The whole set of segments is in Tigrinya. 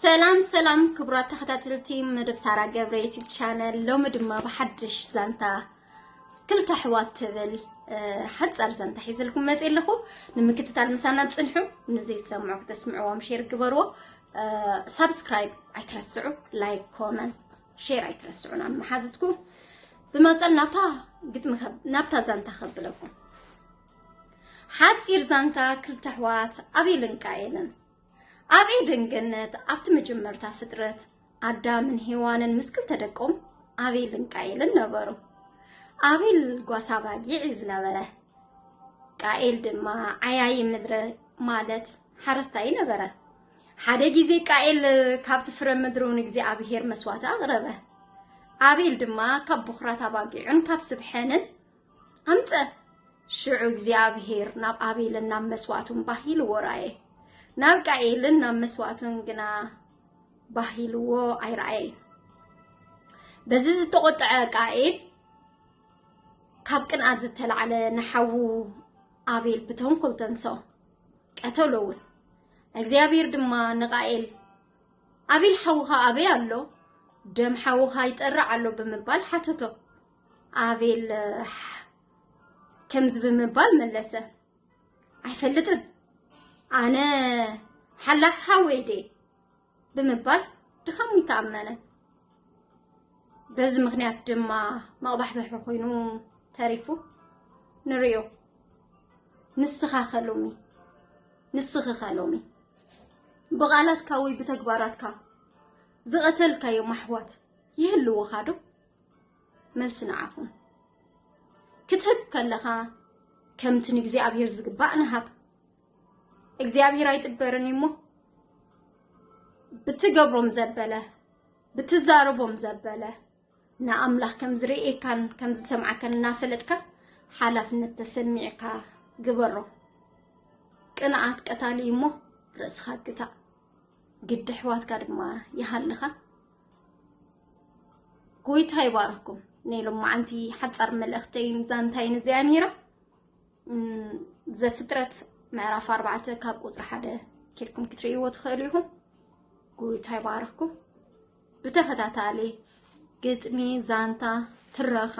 ሰላም ሰላም ክቡራት ተኸታተልቲ መደብ ሳራ ገብረ ዩቲዩብ ቻነል፣ ሎሚ ድማ ብሓድሽ ዛንታ ክልተ ኣሕዋት ትብል ሓፃር ዛንታ ሒዘልኩም መፅእ ኣለኹ። ንምክትታል ምሳና ፅንሑ። ንዘይሰምዑ ክተስምዕዎም ሼር ግበርዎ። ሳብስክራይብ ኣይትረስዑ፣ ላይክ፣ ኮመንት፣ ሼር ኣይትረስዑ ናብ መሓዝትኩም። ብመፀል ናብታ ግጥሚ ናብታ ዛንታ ከብለኩም። ሓፂር ዛንታ ክልተ ኣሕዋት ኣቤልን ቃኤልን። ኣብ ኤደን ገነት ኣብቲ መጀመርታ ፍጥረት ኣዳምን ሄዋንን ምስ ክልተ ደቆም ኣቤልን ቃኤልን ነበሩ። ኣቤል ጓሳ ባጊዕ እዩ ዝነበረ። ቃኤል ድማ ዓያዪ ምድሪ ማለት ሓረስታይ ነበረ። ሓደ ግዜ ቃኤል ካብቲ ፍረ ምድሩ ንእግዚኣብሔር መስዋእቲ ኣቕረበ። ኣቤል ድማ ካብ ብኹራት ኣባጊዑን ካብ ስብ ሕንን ኣምጸ። ሽዑ እግዚኣብሄር ናብ ኣቤልን ናብ መስዋእቱን ባህ ኢልዎ ረኣየ። ናብ ቃኤልን ናብ መስዋእቱን ግና ባህ ኢልዎ ኣይረኣየን። በዚ ዝተቖጥዐ ቃኤል ካብ ቅንኣት ዝተላዕለ ንሓዉ ኣቤል ብተንኮል ተንስኦ፣ ቀተሎ እውን። እግዚኣብሄር ድማ ንቃኤል ኣቤል ሓውኻ ኣበይ ኣሎ? ደም ሓውኻ ይጠርዕ ኣሎ ብምባል ሓተቶ። ኣቤል ከምዚ ብምባል መለሰ፣ ኣይፈልጥን፣ ኣነ ሓላፊ ሓወይ ድየ ብምባል ድኻሙ ይተኣመነ። በዚ ምኽንያት ድማ መቕባሕባሒ ኮይኑ ተሪፉ ንሪኦ። ንስኻ ከ ሎሚ ንስኺ ከ ሎሚ ብቓላትካ ወይ ብተግባራትካ ዝቐተልካዮም ኣሕዋት ይህልውኻ ዶ? መልሲ ንዓኹም ክትህብ ከለኻ ከምቲ ንእግዚኣብሔር ዝግባእ ንሃብ። እግዚኣብሔር ኣይጥበርን እዩ እሞ ብትገብሮም ዘበለ ብትዛረቦም ዘበለ ንኣምላኽ ከም ዝርእየካን ከም ዝሰምዓካን እናፈለጥካ ሓላፍነት ተሰሚዕካ ግበሮ። ቅንኣት ቀታሊ እዩ እሞ ርእስኻ ግታእ። ግዲ ኣሕዋትካ ድማ ይሃልኻ። ጎይታ ይባርኽኩም። ናይ ሎማዓንቲ ሓጻር መልእኽተይን ዛንታይን እዚኣ ነይራ። ዘፍጥረት ምዕራፍ ኣርባዕተ ካብ ቁጽሪ ሓደ ኬድኩም ክትርእይዎ ትኽእሉ ኢኹም። ጎይታ ይባርኽኩም። ብተኸታታሊ ግጥሚ፣ ዛንታ፣ ትረኻ፣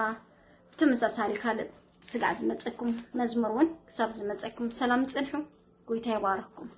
ብተመሳሳሊ ካልእ ስጋዕ ዝመጸኩም መዝሙር እውን ክሳብ ዝመጸኩም ብሰላም ጽንሑ። ጎይታ ይባርኽኩም።